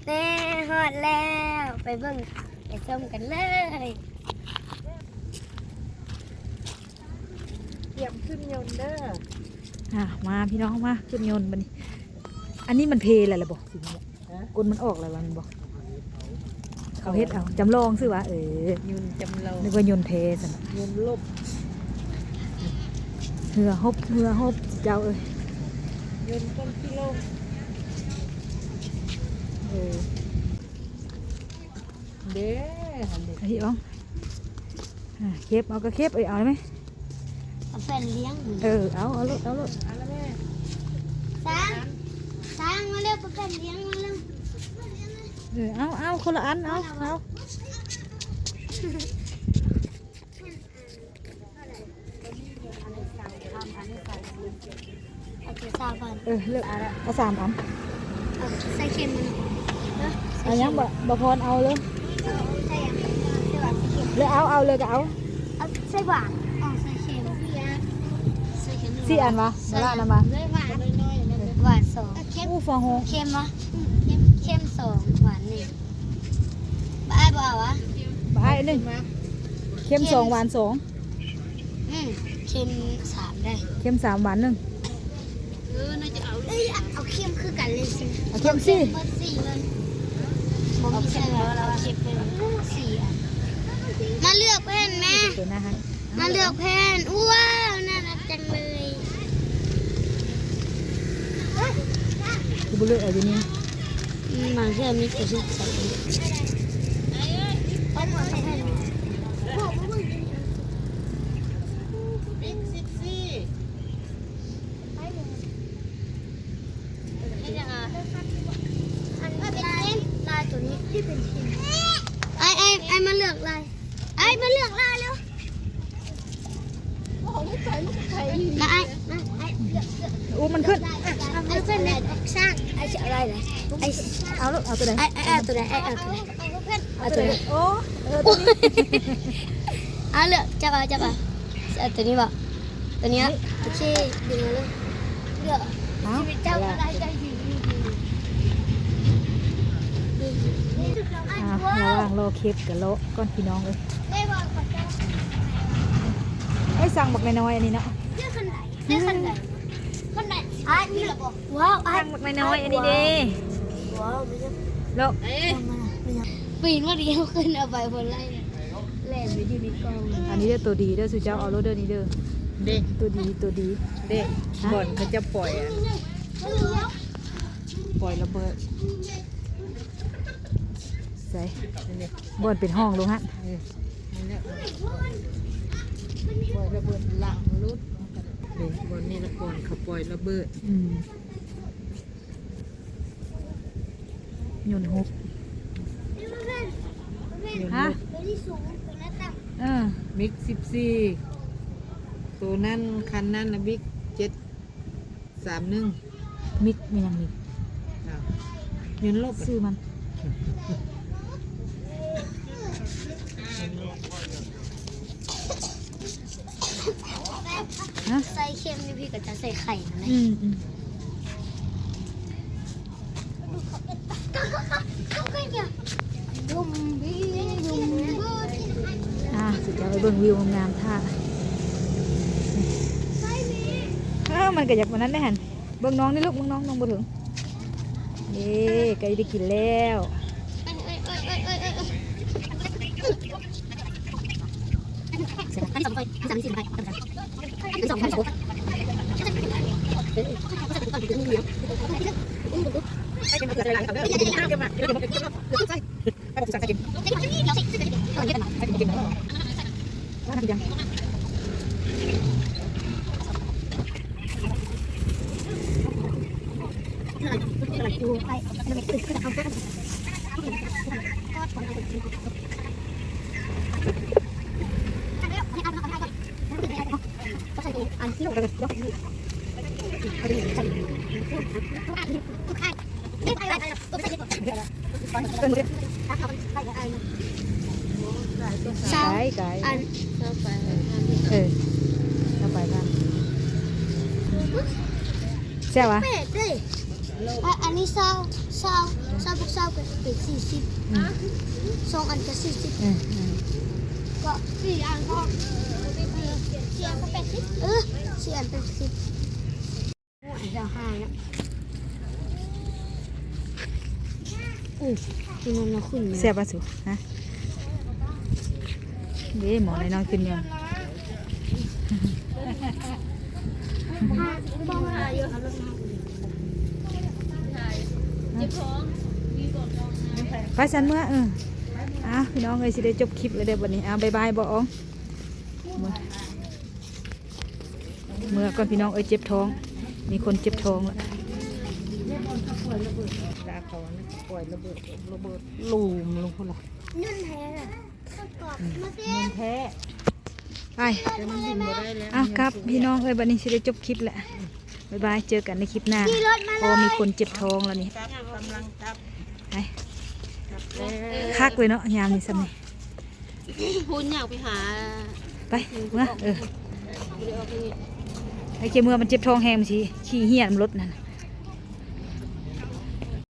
ແນ່ ຮອດແລ້ວ ໄປເບິ່ງ ໄປຊົມກັນເລີຍ. ກຽມຂຶ້ນຍົນເດີ. ອ່າ ມາພີ່ນ້ອງ ມາຂຶ້ນຍົນບັດນີ້. ອັນນີ້ມັນເພແລ້ວລະບໍ່? ກົນມັນອອກແລ້ວລະແມ່ນບໍ່? ເຂົາເຮັດເອົາ ຈຳລອງຊື່ຫວາ? ເອີ ຍົນຈຳລອງ ນຶກວ່າຍົນແທ້ຊັ້ນ. ຍົນລົບ ເຮືອຮົບ ເຮືອຮົບເຈົ້າເອີຍ. ຍົນຄົນຂີ່ລົງ ເອີ. ເດ້ ຫັ້ນເດ້ ເອົາອີກອອງ. ອ່າ ເກັບເອົາກໍເກັບ ເອີຍ ເອົາໄດ້ໄໝ? ເອົາແຟນລ້ຽງ. ເອີ ເອົາ ເອົາໂລດ ເອົາໂລດ ເອົາລະແມ່. ຊ້າງ ຊ້າງ ມາເລັວ ປະແຟນລ້ຽງ ມາເລັວ. ເອີ ເອົາ ເອົາ ຄົນລະອັນ ເອົາ ເອົາ. ເອົາຈັກສາມອັນ? ເອີ ເລືອກເອົາສາມອັນ. ເອົາໃສ່ເຂັມມັນເນາະ. ເອົາຫຍັງ ບໍ່ ບໍ່ພອນເອົາເລີຍ. ເອົາໃສ່ຫຍັງ? ເລືອກເອົາ ເອົາເລີຍກໍເອົາ. ເອົາໃສ່ຫວານ ເອົາໃສ່ເຂັມ ໃສ່ເຂັມ ສີ່ອັນຫວາ? ມາລະນຳມາ ຫວານ ຫວານສອງ. ໂອ້ ຟ້າຮ້ອງ ເຂັມຫວາ? ເຂັມ ເຂັມສອງ ຫວານໜຶ່ງ. ບໍ່ ອ້າຍບໍ່ເອົາຫວາ? ບໍ່ ອ້າຍໜຶ່ງ ເຂັມສອງ ຫວານສອງ. ອືມ ເຂັມສາມໄດ້ ເຂັມສາມ ຫວານໜຶ່ງ. ເອີ ໜ້າຈະເອົາ ເອີຍ ເອົາເຂັມຄືກັນເລີຍຊິ. ເອົາເຂັມສີ່ ເອົາເຂັມເບິດສີ່ເລີຍ. ບໍ່ມີໃສ່ຫວານ ເອົາເຂັມເບິດສີ່ອັນ. ມາເລືອກແຜ່ນແມ່ ໂຕໜ້າຮັກ. ມາເລືອກແຜ່ນ. ວ້າວ ໜ້າຮັກຈັງເລີຍ. ຄືບໍ່ເລືອກເອົາຢູ່ນີ້? ອືມ ບາງເທື່ອມີແຕ່ເລືອກໃສ່. ເປັນສິບສີ່ ເຮັດຫຍັງອ່ະ? ອັນລາຍ ລາຍໂຕນີ້ທີ່ເປັນທີມ. ອ້າຍ ອ້າຍ ອ້າຍມາເລືອກລາຍ. ອ້າຍມາເລືອກລາຍເລັວ. ມາອ້າຍ ມາອ້າຍເລືອກ ເລືອກ. ໂອ້ ມັນຂຶ້ນ. ອ້າຍ ອ້າຍ ອ້າຍເລືອກ ອ້າຍຊິເອົາລາຍໃດ? ອ້າຍເອົາໂລດ ເອົາໂຕໃດ? ອ້າຍ ອ້າຍເອົາໂຕໃດ? ອ້າຍເອົາໂຕໃດ? ເອົາໂຕໃດ? ໂອ້ ເອີ ໂຕນີ້. ອ້າຍເລືອກ ຈັບເອົາ ຈັບເອົາ. ຊິເອົາໂຕນີ້ບໍ່? ໂຕນີ້. ໂອເຄ ດຶງເອົາເລີຍ. ເລືອກ. ເອົາ ຊີວິດເຈົ້າກໍໄດ້ໃຈດີໆ. ອ່າ ລະຫວ່າງລໍເຂັບກໍເລາະກ່ອນພີ່ນ້ອງເອີຍ. ເອີຍ ສັ່ງບັກນ້ອຍໆ ອັນນີ້ເນາະ. ເລືອກຄັນໃດ? ເລືອກຄັນໃດ? ຄັນໃດ? ອ້າຍ ນີ້ລະບໍ່? ວ້າວ ອ້າຍ ສັ່ງບັກນ້ອຍໆ ອັນນີ້ເດ້. ວ້າວ ເລາະ. ປີນມາດຽວຂຶ້ນເອົາໄປບໍ່ໄດ້. ແລ່ນໄປຢູ່ໃນກ່ອງ. ອັນນີ້ເດີ ໂຕດີເດີ ສູ່ເຈົ້າເອົາໂລດເດີ ນີ້ເດີ. ເດ້ ໂຕດີ ໂຕດີ. ເດ້ ບ່ອນເຂົາຈະປ່ອຍ ປ່ອຍລະເບີດ. ໃສ ບ່ອນເປັນຫ້ອງລົງຫັ້ນ. ເອີ ນັ້ນແຫຼະ ປ່ອຍລະເບີດຫຼັງຫຼຸດ. ເດ້ ບ່ອນນີ້ລະ ບ່ອນເຂົາປ່ອຍລະເບີດ. ອືມ. ຍົນຫົກ. ຍົນຫົກ. ຮະ? ເອີ ມິກສິບສີ່ ໂຕນັ້ນ ຄັນນັ້ນນະ ບິກເຈັດສາມໜຶ່ງ. ມິກ ແມ່ນຫຍັງມິກ? ອ້າວ ຍົນລົບ ຊື່ມັນ. ຮະ? ໃສ່ເຂັມຢູ່ພີ້ກໍຈະໃສ່ໄຂ່ນຳ. ອືມ ອືມ. ອ່າ ຊິຈະໄປເບິ່ງວິວງາມໆ ຖ້າ. ເອີ ມັນກໍຢາກປານນັ້ນແດ່ຫັ້ນ. ເບິ່ງນ້ອງນີ້ລູກ ເບິ່ງນ້ອງ ນ້ອງບໍ່ເຖິງ. ເຢ້ ໃກ້ໄດ້ກິນແລ້ວ. ໄກ ໄກ ອັນ ເອີ ຊາວປາຍພັນ. ແຊວຫວາ? ແປດເດ້. ອາ ອັນນີ້ຊາວ ຊາວ ຊາວ ພວກເຊົ້າກໍເປັນສີ່ສິບ ອືມ ສອງອັນກໍສີ່ສິບ ເອີ ເອີ ກໍສີ່ອັນກໍ ເອີ ສີ່ອັນກໍແປດສິບ ເອີ ສີ່ອັນແປດສິບ ໂອ້ຍ ເຈົ້າຫາຍເນາະ ໂອ້ຍ ນີ້ມັນເອົາຂຶ້ນມາ ແຊບບໍ່ສູ? ຮະ ເດ້ ໝໍນ້ອຍໆຂຶ້ນຢູ່ ໄປຊັ້ນເມືອ ເອີ ອ້າວ ພີ່ນ້ອງເອີຍ ຊິໄດ້ຈົບຄລິບແລ້ວເດ້ບັດນີ້ ອ້າວ ບາຍບາຍ ບໍ່ອອງ ເມືອ ເມືອກ່ອນພີ່ນ້ອງເອີຍ ເຈັບທ້ອງ ມີຄົນເຈັບທ້ອງລະ ລາກເຂົາອັນນັ້ນ ປ່ອຍລະເບີດ ລະເບີດ ລະເບີດ ລະເບີດ ລູມລົງພຸ້ນລະ ເງິນແທ້ລະ ອືມ ເງິນແທ້ ໄປ ແຕ່ມັນບິນບໍ່ໄດ້ແລ້ວ ອ້າວ ກັບພີ່ນ້ອງເອີຍ ບັດນີ້ຊິໄດ້ຈົບຄລິບແລ້ວ ບາຍບາຍ ເຈີກັນໃນຄລິບໜ້າ ເພາະວ່າມີຄົນເຈັບທ້ອງແລ້ວນີ້ ກັບ ກຳລັງກັບ ໄປ ກັບແລ້ວ ຄັກເລີຍເນາະ ຍາມນີ້ຊ່ຳນີ້ ພຸ້ນ ຢາກໄປຫາ ໄປ ເມືອ ເອີ ບໍ່ໄດ້ອອກໄປນີ້ ໄອ້ເກເມືອ ມັນເຈັບທ້ອງແຮງ ມັນຊິຂີ້ເຫຍນຳລົດນັ້ນ